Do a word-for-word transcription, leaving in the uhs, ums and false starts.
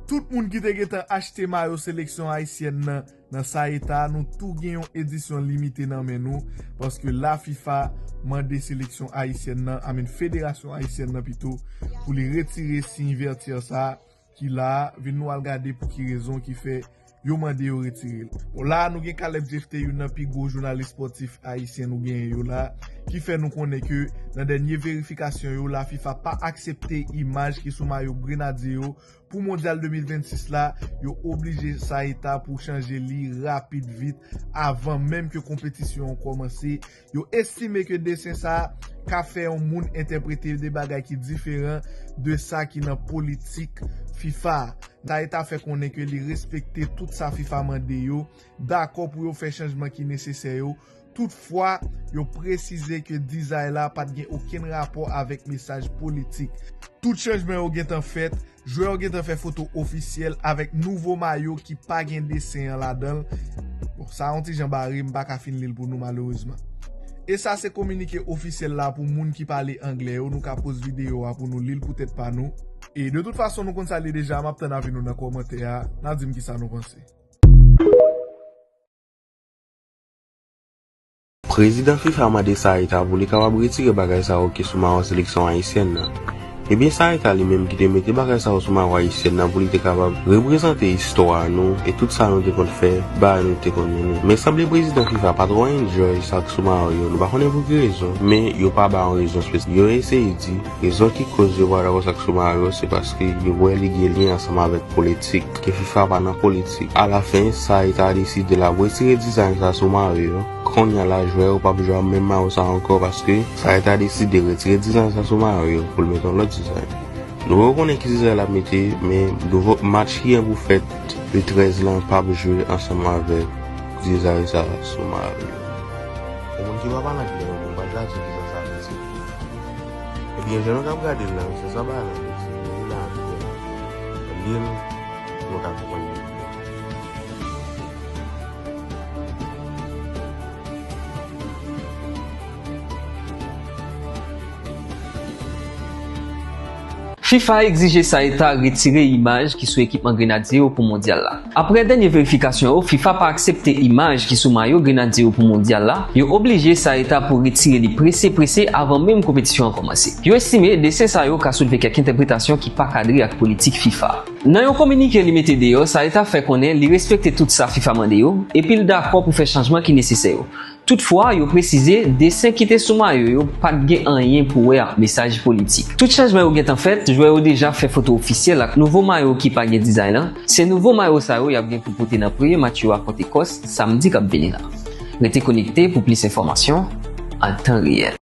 Tout moun ki te gentan achte mayo seleksyon ayisyèn nan, nan sa eta, nou tou gen yon edisyon limite nan men nou, paske la fifa mande seleksyon ayisyèn nan, I mean, federasyon ayisyèn nan pito, pou li retire siy vètyè sa a ki la a. Vin nou al gade pou ki rezon ki fè yo mande yo retire l. Bon, la a, nou gen Caleb Jephté, youn nan pi gwo jounalis espòtif ayisyen nou genyen yo la, ki fè nou konnen ke nan dènye verifikasyon yo, la fifa pa aksepte imaj ki sou mayo Grenadye yo pou Mondyal de mil vennsis la. Yo oblije sa eta pou chanje li rapid vit avan menm ke konpetisyon an kòmanse. Yo estime ke desen sa a ka fè yon moun entèprete de bagay ki diferan de sa ki nan politik fifa a. Sa eta fè konnen ke li respekte tout sa fifa mande yo, dakò pou yo fè chanjman ki nesesè yo. Toutfwa, yo presize ke dizay la pa t gen okenn rapò avèk mesaj politik. Tout chanjman yo gentan fèt, jwè yo gentan fè foto ofisyèl avèk nouvo mayo ki pa gen desen an ladan l. Bon, sa yon ti jan bare, m pa ka fin li l pou nou malerezman. E sa se kominike ofisyèl la pou moun ki pale anglè yo, nou ka poz videyo a pou nou li l pou tèt pa nou. E de tout fason, nou konn sa l ye deja, m ap tann avi nou nan kòmantè a, n a di m kisa nou panse. Prezidan fifa mande sa eta pou li kapab retire bagay sa yo ki sou mayo seleksyon ayisyèn nan. Ebyen, sa eta li menm ki te mete bagay sa yo sou mayo ayisyèn nan pou li te kapab reprezante istwa nou e tout sa nou te konn fè, bagay nou te konn mennen. Men sanble prezidan fifa pa twò enjoy sa k sou mayo yo, nou pa konnen pou ki rezon, men yo pa ba yon rezon espesyal. Yo eseye di rezon ki koz yo pa dakò sa k sou mayo yo, se paske yo wè li gen lyen ansanm avèk politik, ke fifa pa nan politik. Alafen, sa eta deside l ap retire dizay sa sou mayo yo. Kounye a la, jwè yo p ap jwe ak menm mayo sa ankò, paske sa eta deside retire dizay sa sou mayo yo pou l mete yon lòt dizay. Nou poko konnen ki dizay l ap mete, men nouvo match ki gen pou fèt le trèz lan p ap jwe ansanm avèk dizay sa sou mayo yo. Pou moun ki pa pale anglè, nou pral gade kisa sa vle di. Ebyen, jan nou t ap gade l la, se sa bagay la vle di. Nou la, nou li l, nou ka konprann li. fifa egzije sa eta retire imaj ki sou ekipman Grenadye yo pou Mondyal la. Apre dènye verifikasyon yo, fifa pa aksepte imaj ki sou mayo Grenadye yo pou Mondyal la. Yo oblije sa eta pou retire li prese prese avan menm konpetisyon an kòmanse. Yo estime desen sa yo ka soulve kèk entèpretasyon ki pa kadre ak politik fifa. Nan yon kominike li mete deyò, sa eta fè konnen li respekte tout sa fifa mande yo, epi l dakò pou fè chanjman ki nesesè yo. Toutfwa, yo presize, desen ki te sou mayo yo pa t gen anyen pou wè ak mesaj politik. Tout chanjman yo gentan fèt, jwè yo deja fè foto ofisyèl ak nouvo mayo ki pa gen dizay lan. Se nouvo mayo sa yo y ap gen pou pote nan premye match yo a kont Ekòs, samdi k ap vini la. Rete konekte pou plis enfòmasyon an tan reyèl.